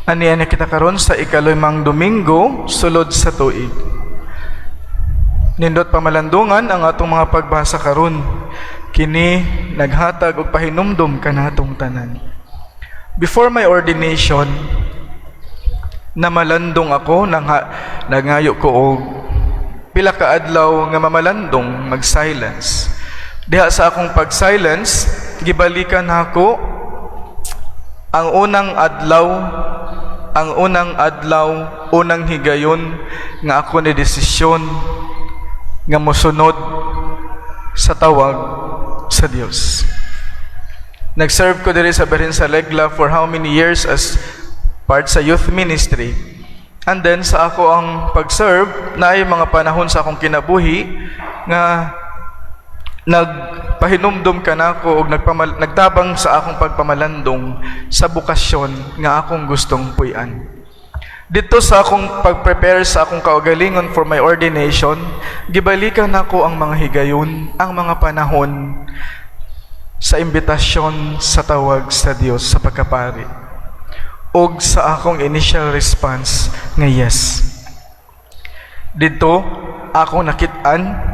Ania na kita karon sa ikalimang Domingo sulod sa tuig. Nindot pamalandungan ang atong mga pagbasa karon. Kini naghatag og pahinumdom kanatong tanan. Before my ordination, namalandong ako nang nangayo ko og pila ka adlaw nga mamalandong, mag-silence. Diha sa akong pag-silence, gibalikan nako ang unang adlaw, ang unang adlaw, unang higayon nga ako ni desisyon nga mosunod sa tawag sa Dios. Nag-serve ko diri sa Birhen sa Regla for how many years as part sa youth ministry. And then sa ako ang pag-serve, naay mga panahon sa akong kinabuhi nga nagpahinumdom kanako og nagtabang sa akong pagpamalandong sa bokasyon nga akong gustong puy-an. Dito sa akong pag-prepare sa akong kaugalingon for my ordination, gibalikan nako ang mga higayon, ang mga panahon sa imbitasyon sa tawag sa Dios sa pagkapari. Og sa akong initial response nga yes. Dito akong nakit-an,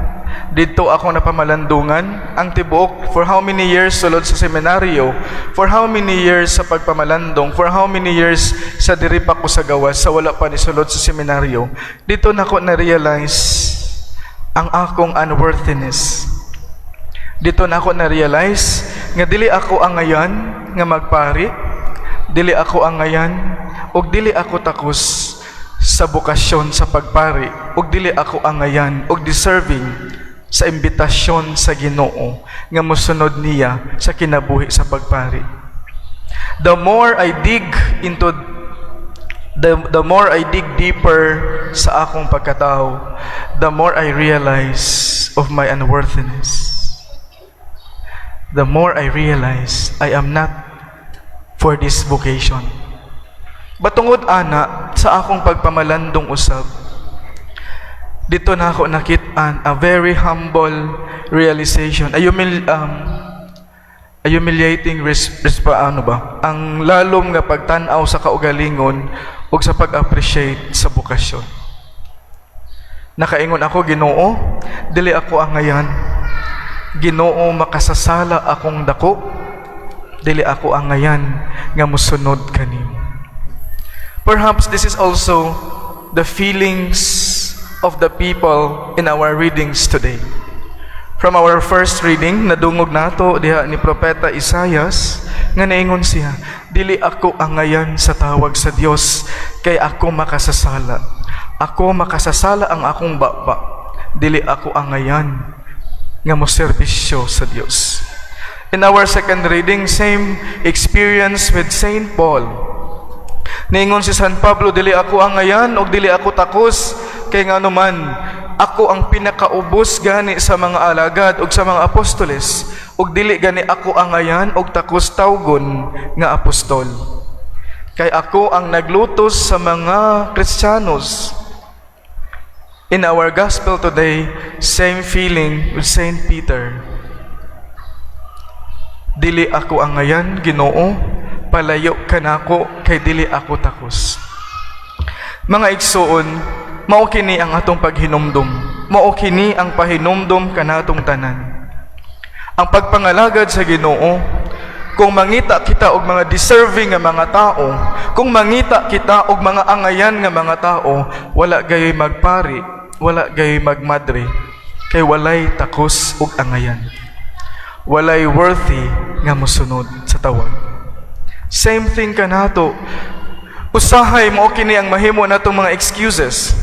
dito ako napamalandungan ang tibuok for how many years sulod sa seminaryo, for how many years sa pagpamalandong, for how many years sa diri pa ko sa gawas, sa wala pa ni sulod sa seminaryo. Dito nako na-realize ang akong unworthiness. Dito nako na-realize nga dili ako angayan nga magpari, dili ako angayan ug dili ako takos sa bokasyon sa pagpari, ug dili ako angayan ug deserving sa imbitasyon sa Ginoo nga mosunod niya sa kinabuhi sa pagpari. The more I dig deeper sa akong pagkatao, the more I realize of my unworthiness. The more I realize I am not for this vocation. Batungod ana sa akong pagpamalandong usab, dito na ako nakit-an a very humble realization, a humiliating ano ba? Ang lalom nga pagtan-aw sa kaugalingon ug sa pag-appreciate sa bokasyon. Nakaingon ako, "Ginoo, dili ako angayan. Ginoo, makasasala akong dako. Dili ako angayan nga mosunod kanimo." Perhaps this is also the feelings of the people in our readings today. From our first reading, nadungog nato diha ni Propeta Isayas nga naingon siya, "Dili ako angayan sa tawag sa Dios kay ako makasasala. Ako makasasala ang akong baba. Dili ako angayan nga moserbisyo sa Dios." In our second reading, same experience with Saint Paul. Niingon si San Pablo, "Dili ako angayan og dili ako takos kay ngano man ako ang pinakaubos gani sa mga alagad ug sa mga apostoles, ug dili gani ako angayan og takos tawgon nga apostol. Kay ako ang naglutos sa mga Kristiyanos." In our gospel today, same feeling with Saint Peter. "Dili ako angayan, Ginoo, palayo kanako kay dili ako takos." Mga igsuon, mao kini ang atong paghinumdum. Mao kini ang pahinumdum kanatong tanan. Ang pagpangalagad sa Ginoo, kung mangita kita og mga deserving nga mga tao, kung mangita kita og mga angayan nga mga tao, wala gayoy magpari, wala gayoy magmadre, kay walay takos og angayan. Walay worthy nga mosunod sa tawag. Same thing kanato. Usahay mao kini ang mahimo natong mga excuses.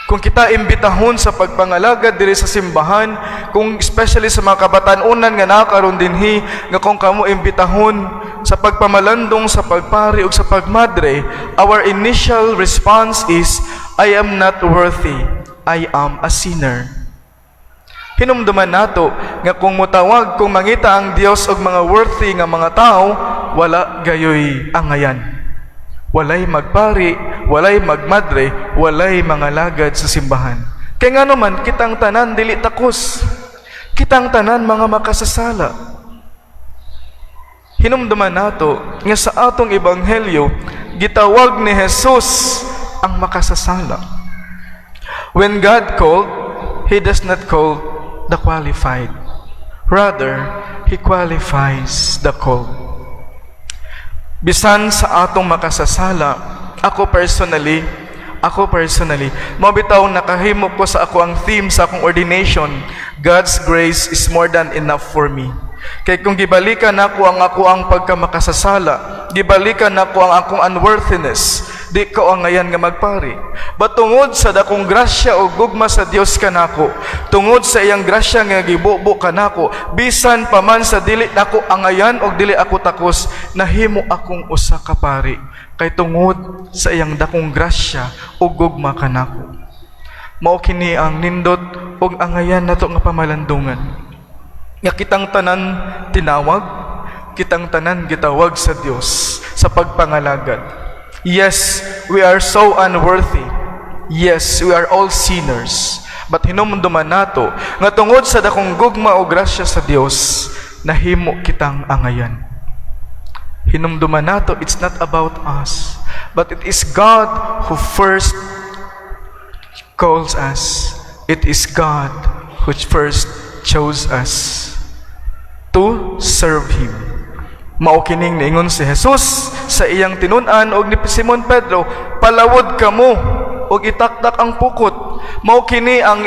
Kung kita imbitahon sa pagpangalagad diri sa simbahan, kung especially sa mga kabatan-unan nga nakaron dinhi, nga kung kamo imbitahon sa pagpamalandong sa pagpari ug sa pagmadre, our initial response is, "I am not worthy. I am a sinner." Hinumduman nato nga kung mutawag, kung mangita ang Dios og mga worthy nga mga tao, wala gayoy angayan. Walay magpari, walay magmadre, walay mangalagad sa simbahan. Kay ngano man kitang tanan dili takos. Kitang tanan mga makasasala. Hinumduman nato nga sa atong ebanghelyo, Gitawag ni Jesus ang makasasala. When God called, He does not call the qualified. Rather, He qualifies the called. Bisan sa atong makasasala, ako personally, mao bitaw nakahimo ko sa ako ang theme sa akong ordination, "God's grace is more than enough for me." Kay kung gibalikan nako ang ako ang pagkamakasasala, gibalikan nako ang akong unworthiness, di ko angayan nga magpari. But tungod sa dakong grasya o gugma sa Dios kanako, tungod sa iyang grasya nga gibubo kanako, bisan pa man sa dili nako angayan og dili ako takos, nahimo akong usa ka pari kay tungod sa iyang dakong grasya o gugma kanako. Mao kini ang nindot ug angayan nato nga pamalandungan. Nga kitang tanan tinawag, kitang tanan gitawag sa Dios sa pagpangalagad. Yes, we are so unworthy. Yes, we are all sinners. But hinumduman nato nga tungod sa dakong gugma o grasya sa Dios, nahimo kitang angayan. Hinumduman nato, it's not about us, but it is God who first calls us. It is God who first chose us to serve Him. Mao kining niingon si Jesus sa iyang tinun-an og ni Simon Pedro, "Palawod kamo og itaktak ang pukot." Mao kini ang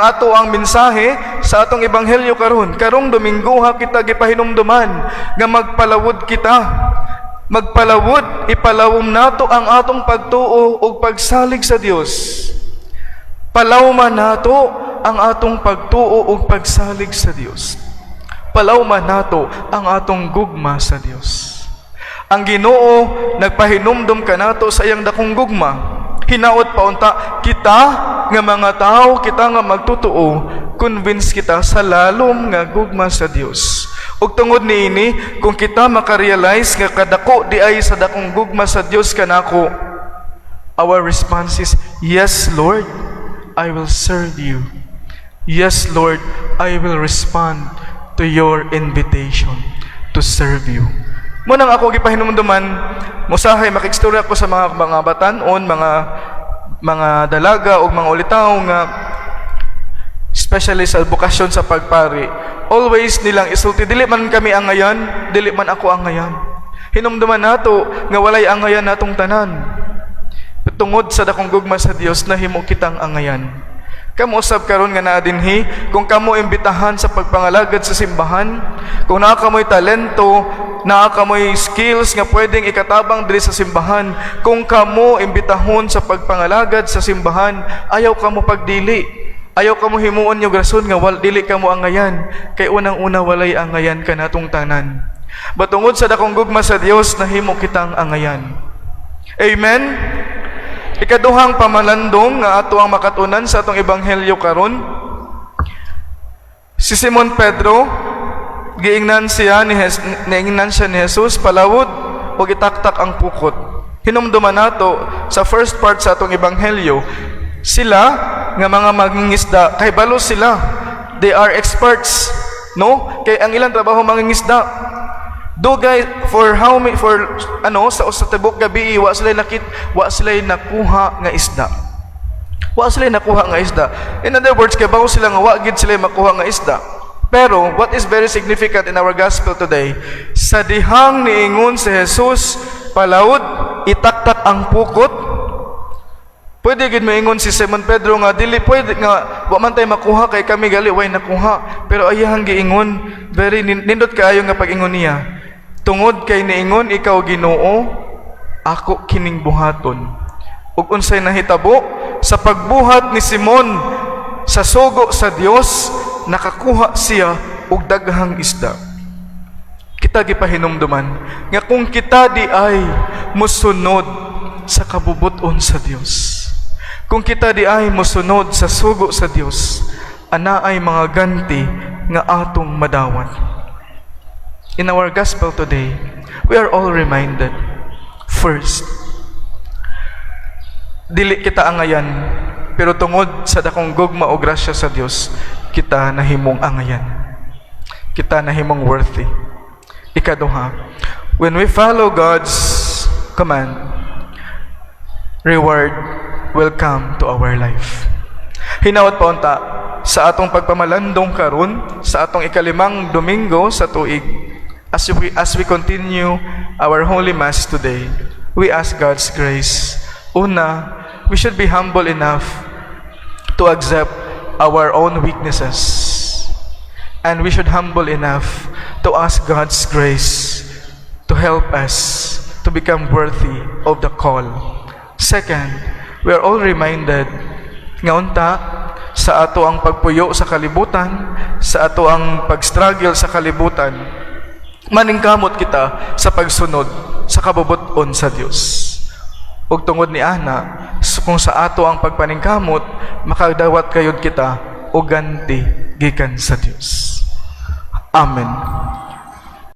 ato ang mensahe sa atong ebanghelyo karon. Karong Domingo ha, kita gipahinumduman nga magpalawod kita. Magpalawod, ipalawom nato ang atong pagtuo ug pagsalig sa Dios. Palawman nato ang atong pagtuo ug pagsalig sa Dios. Palawman nato ang atong gugma sa Dios. Ang Ginoo nagpahinumdum kanato sa iyang dakong gugma. Hinaot pa unta kita nga mga tao, kita nga magtutuo, convince kita sa lalom nga gugma sa Dios. Ug tungod niini, kung kita makarealize nga kadako di ay sa dakong gugma sa Dios kanako, our response is, "Yes, Lord, I will serve you. Yes, Lord, I will respond to your invitation to serve you." Mao nang ako gipahinumduman, musahay makigstorya ko sa mga batan-on, mga dalaga ug mga ulitaw nga especially sa bokasyon sa pagpari, always nilang isulti, "Dili man kami angayan, dili man ako angayan." Hinumduman nato nga walay angayan natong tanan. Tungod sa dakong gugma sa Dios, nahimo kitang angayan. Kamo usab karon nga naa dinhi, kung kamo imbitahan sa pagpangalagad sa simbahan, kung naa kamoy talento, naa kamoy skills nga pwedeng ikatabang diri sa simbahan, kung kamo imbitahon sa pagpangalagad sa simbahan, ayaw kamo pagdili. Ayaw kamo himuon yung rason nga dili kamo angayan, kay unang-una walay angayan kanatong tanan. But tungod sa dakong gugma sa Dios, nahimo kitang angayan. Amen. Ikaduhang pamalandong nga ato ang makatunan sa atong ebanghelyo karon. Si Simon Pedro, giingnan siya ni Jesus, "Palawod ug itaktak ang pukot." Hinumduman nato sa first part sa atong ebanghelyo, sila nga mga mangingisda, kay balo sila. They are experts, no? Kay ang ilang trabaho mangingisda. Dugay for how many, for ano sa tibok gabi, wa sila nakuha nga isda. Wa sila nakuha nga isda. In other words, kay bawo sila nga wa gid sila makuha nga isda. Pero what is very significant in our gospel today, sa dihang niingon si Jesus, "Palawod, itaktak ang pukot," pwede gid moingon si Simon Pedro nga dili pwede nga wa man tay makuha kay kami gali way nakuha. Pero ayahang giingon, very nindot kaayo nga pag-ingon niya. "Tungod kay niingon ikaw, Ginoo, ako kining buhaton." Ug unsay nahitabo sa pagbuhat ni Simon sa sugo sa Dios, nakakuha siya og daghang isda. Kita gipahinumduman nga kung kita di ay musunod sa kabubut-on sa Dios, kung kita di ay musunod sa sugo sa Dios, anaay mga ganti nga atong madawat. In our gospel today, we are all reminded, first, dili kita angayan, pero tungod sa dakong gugma o grasya sa Dios, kita nahimong angayan. Kita nahimong worthy. Ikaduha, when we follow God's command, reward will come to our life. Hinawat pa unta sa atong pagpamalandong karon sa atong ikalimang Domingo sa tuig, as we continue our Holy Mass today, we ask God's grace. Una, we should be humble enough to accept our own weaknesses. And we should humble enough to ask God's grace to help us to become worthy of the call. Second, we are all reminded nga unta sa ato ang pagpuyo sa kalibutan, sa ato ang pag-struggle sa kalibutan, maningkamot kita sa pagsunod sa kabubut-on sa Dios. Ug tungod ni ana, kung sa ato ang pagpaningkamot, makadawat kayod kita og ganti gikan sa Dios. Amen.